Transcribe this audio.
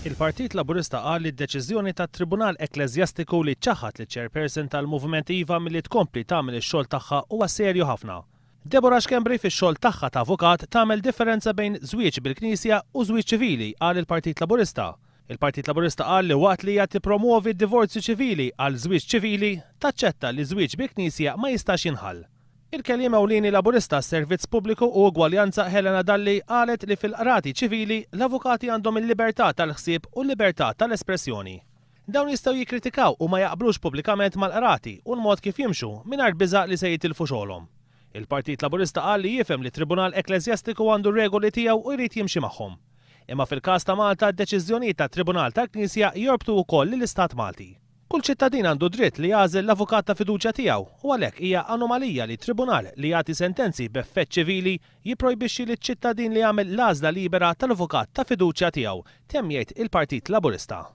Il-Partit Laburista qal li d-deċiżjoni tat-Tribunal Ekkleżjastiku li ċaħħad liċ-Chairperson tal-Moviment Iva milli tkompli tagħmel ix-xogħol tagħha huwa serju ħafna. Deborah Schembri fix-xogħol tagħha ta' avukat tagħmel differenza bejn żwieġ bil-Knisja u żwieġ ċivili, qal il-Partit Laburista. Il-Partit Laburista qal li waqt li hija tippromwovi d-divorzju ċivili għal żwieġ ċivili, taċċetta li żwieġ bil-Knisja ma jistax jinħall. Il-Kelliem Ewlieni Laburista għas-Servizz Pubbliku u Ugwaljanza Helena Dalli qalet li fil-qrati ċivili l-avukati għandhom il-libertà tal-ħsieb u l-libertà tal-espressjoni. Dawn jistgħu jikkritikaw u ma jaqblux pubblikament mal-qrati u l-mod kif jimxu mingħajr biża' li se jitilfu xogħolhom. Il-Partit Laburista qal li jifhem li t-Tribunal Ekkleżjastiku għandu r-regoli tiegħu u jrid jimxi magħhom. Imma fil-każ ta' Malta d-deċiżjonijiet tat-Tribunal tal-Knisja jorbtu wkoll lill-Istat Malti. Kull ċittadin għandu dritt li jagħżel l-avukat ta' fiduċja tiegħu u għalhekk hija anomalija li tribunal li jagħti sentenzi b'effett ċivili jipprojbixxi liċ-ċittadin li jagħmel l-għażla libera tal-avukat ta' fiduċja tiegħu, temm jgħid il-Partit Laburista.